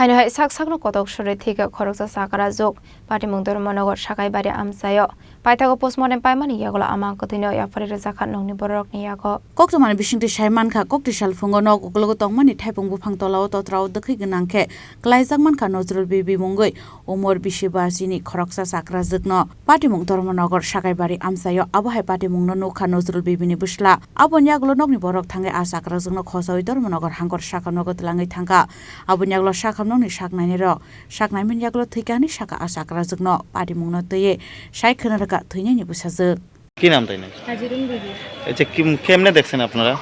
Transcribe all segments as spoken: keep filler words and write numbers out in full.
Haino hai sak sakno kotok suri thika khoroksa sakra juk. Patimung Dharmanagar Sakaibari amchaio. Paithago postmortem paimani yagulo amang kwthwino yaphari rwjakha nokni bororokni yago. Koktwmani bisingtwi sai mankha, kokti salphungo nok uklogo tongmani thaipung buphang tolao totrao dwkhwi gwnang khe klaijak mankha Nazrul Bibi mungwi umor bisi bachini khoroksa sakra jwkno. Patimung Dharmanagar Sakaibari amchaio abo hai patimungno nukha Nazrul Bibini bwsla. Aboni yagulo nokni borok thangwi a sakra jwkno khosawi Dharmanagar hangkor sakha nogo twlangwi thangkha. Aboni yagulo sakhamnokni saknainirok saknaimani yagulo thwikha hinwi sakha a sakra jwkno. Patimungno twiwi sai khwna rwkha thwinaini bwsajwk. কি নাম তাই না? হাজিরুন বিবি। আচ্ছা, কি, কেমনে দেখছেন আপনারা?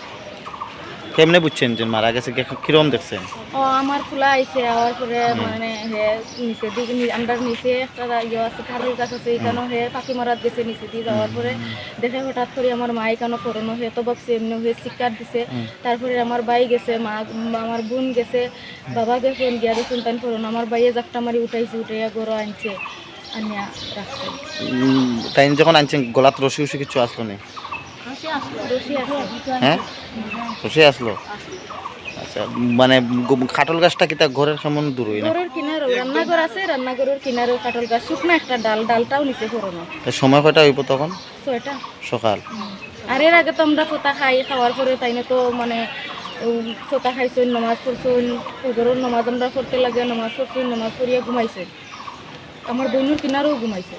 কেমনে বুঝছেন যে মারা গেছে? কে-, কিরকম দেখছেন? ও, আমার ফুলা আইছে, আওয়ার পরে হুম। মানে হে নিচে দিকে নি-, আমরা নিচে একটা ইয়ে আছে, কারুর গাছ আছে, হুম। এখানেও হে পাখি মারাত গেছে নিচে দিয়ে যাওয়ার হুম, পরে হুম। দেখে হঠাৎ করে আমার মা এখানে ফোরনো হে তো বক্সে এমনি হয়ে চিৎকার দিছে। হুম। তারপরে আমার ভাই গেছে, মা, আমার বোন গেছে, হুম। বাবা গেছেন, গিয়া দেখুন তাই ফোরনো আমার ভাইয়ে জাপটা মারি উঠাইছে, উঠাইয়া গরো আনছে। আনিয়া রাখছে। উম, তাই যখন আনছেন, গলাত রশি উশি কিছু আসলো নি? রশি আসলো। রশি আসলো। হ্যাঁ? রশি আসলো? আসলো। আচ্ছা, মানে, গো-, কাঠল গাছটা কিতা ঘরের কেমন দূর হই না? ঘরের কিনারো, রান্নাঘর আছে, রান্নাঘরের কিনারো কাঠল গাছ, শুকনা একটা ডাল, ডালটাও নিচে পড়ানো। তা সময় কয়টা হইব তখন? ছয়টা। সকাল? হুম। আর এর আগে তো আমরা ফোতা খাই, খাওয়ার পরে তাই না তো, মানে, উম, ফোতা খাইছইন, নামাজ পড়ছইন, ফজরের নামাজ আমরা পড়তে লাগে, নামাজ পড়ছইন, নামাজ পড়িয়া ঘুমাইছইন। আমার বইনুর কিনারেও ঘুমাইছে।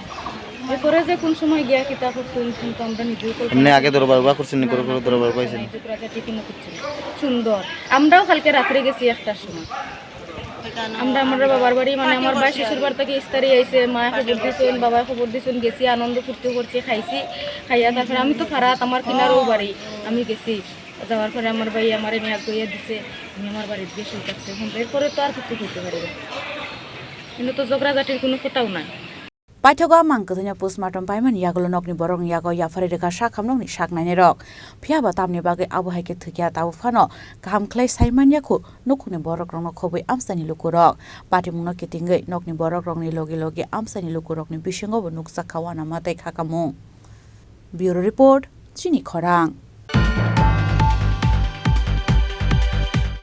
এরপরে যে কোন সময় গিয়া কিতা করছে, কিন্তু আমরা নিজেও কল্পনা এমনি আগে করতে দরবার পারি বা না। করছেন নি? না, করে না, করে কোনো দরবার পাইছেন? কিছু নাই, ঝগড়াঝাটি কোনো কিছু নেই। সুন্দর। আমরাও কালকে রাত্রে গেছি একটার সময়। আমরা, আমরা বাবার বাড়ি, মানে, আমার ভাই শ্বশুর বাড়ি থেকে ইস্তারি আইছে, মায়ে খবর দিছেন, বাবায় খবর দিছেন, গেছি, আনন্দ ফুর্তি করছি, খাইছি, খাইয়া তারপরে আমি তো ফারাত, আমার কিনারেও বাড়ি, আমি গেছি। যাওয়ার পরে আমার ভাই আমার এনে আগুইয়া দিছে, আমি আমার বাড়িতে গিয়ে শুয়ে থাকছি। এখন এরপরে তো আর কিছু করতে পারি না। কিন্তু তো ঝগড়াঝাটির কোনো কোথাও নাই। Paithago a mang kwthwino postmortem paimani yagulo nokni borokni yago yaphari rwkha sakhamnokni saknainirok. Phiya ba tamni bagwi abo hai khe thwikya, tabuk phano kaham khlai sai man ya khu nukhungni borokrokno khobwi amchaini lukurok. Patimungno kitingwi nokni borokrokni logi logi amchaini lukurokni bisingo bo nukjak kha uanamatwi khakamung. Bureau Report, Chini Khorang.